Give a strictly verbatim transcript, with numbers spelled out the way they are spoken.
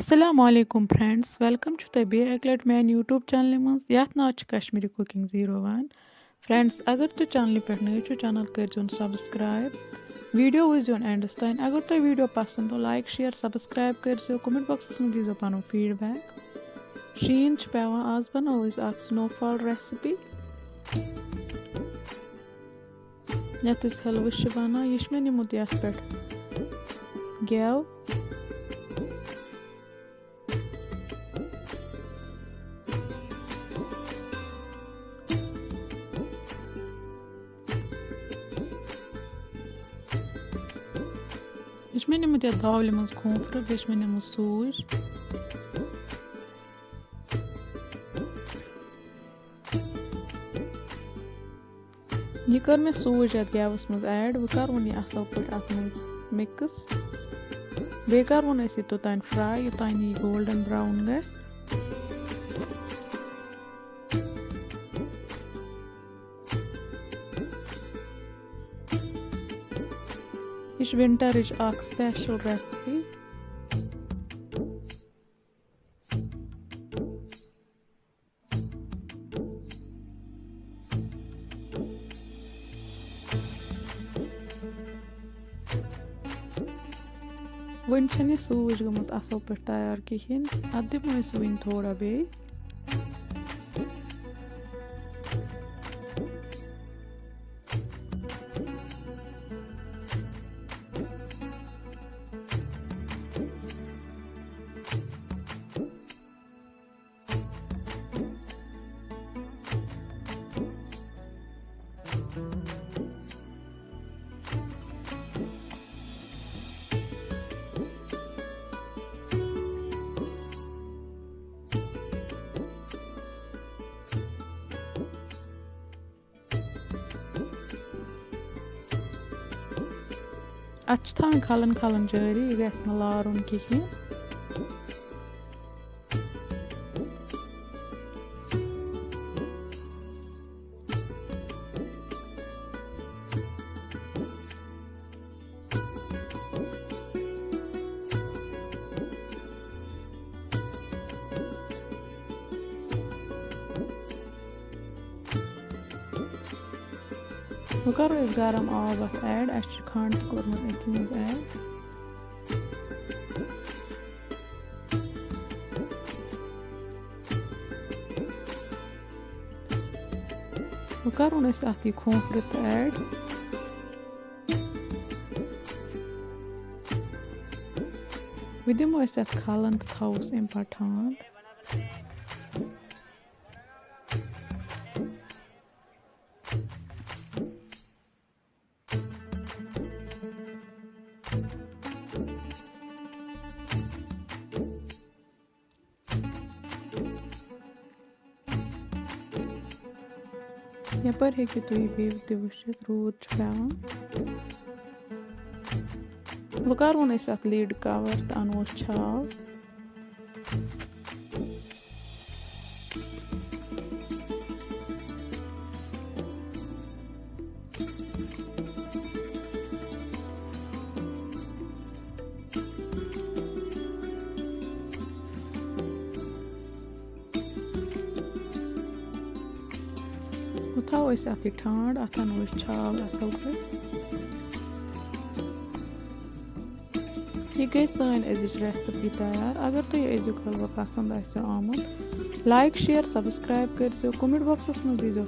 السلام علیکم friends، welcome چھُ تۄہہِ بیٚیہِ اَکہِ لَٹہِ میٛانہِ YouTube channelہِ منٛز، یَتھ ناو چھُ Kashmiri Cooking zero one. Friends، اگر تُہۍ channelہِ پٮ۪ٹھ نٔوۍ چھِو، channel کٔرۍزیون subscribe، video وٕچھزیون endس تام۔ اگر تۄہہِ video پسنٛد آو، like، share، subscribe کٔرۍزیو، comment boxس منٛز دیٖزیو پَنُن feedback۔ شیٖن چھُ پٮ۪وان، آز بَناوو أسۍ اَکھ snowfall recipe۔ یَتھ أسۍ حلوٕ چھِ وَنان، یہِ چھُ مےٚ نیوٗمُت یَتھ پٮ۪ٹھ گٮ۪و۔ یہِ چھُ مےٚ نیوٗمُت یَتھ باولہِ منٛز کھوٗپرٕ، بیٚیہِ چھُ مےٚ نیوٗمُت سوٗجۍ۔ یہِ کٔر مےٚ سوٗجۍ اَتھ گٮ۪وَس منٛز add۔ وۄنۍ کَرون یہِ اَصٕل پٲٹھۍ اَتھ منٛز mix۔ بیٚیہِ کَرون أسۍ یہِ توٚتام fry، یوٚتام یہِ golden brown گژھِ۔ یہِ چھِ winterٕچ اَکھ special recipe۔ وۄنۍ چھَنہٕ یہِ سوٗجۍ گٔمٕژ اَصٕل پٲٹھۍ تیار کِہیٖنۍ، اَتھ دِمو أسۍ وۄنۍ تھوڑا بیٚیہِ۔ اَتھ چھِ تھاوٕنۍ کھَلَن کھَلَن جٲری، یہِ گژھِ نہٕ لارُن کِہیٖنۍ۔ وۄنۍ کَرو أسۍ گرم آب اَتھ add۔ اَسہِ چھُ کھنٛڈ تہِ کوٚرمُت أتھی منٛز add۔ وۄنۍ کَرون أسۍ اَتھ یہِ کھوٗپرٕ تہِ add۔ وۄنۍ دِمو أسۍ اَتھ کھَلَن تہٕ تھاووس اَمہِ پَتہٕ ٹھانٛڈ۔ یَپٲرۍ ہیٚکِو تُہۍ view تہِ وٕچھِتھ، روٗد چھُ پٮ۪وان۔ وۄنۍ کَرون أسۍ اَتھ lid cover تہٕ اَنوس چھاو۔ وۄنۍ تھاوو أسۍ اَتھ یہِ ٹھانٛڈ، اَتھ اَنو أسۍ چھاو اَصٕل پٲٹھۍ۔ یہِ گٔے سٲنۍ أزِچ recipe تیار۔ اگر تۄہہِ یہِ أزیُک حلوٕ پسنٛد آسیو آمُت، like، share، subscribe کٔرۍزیو، comment boxس منٛز دیٖزیو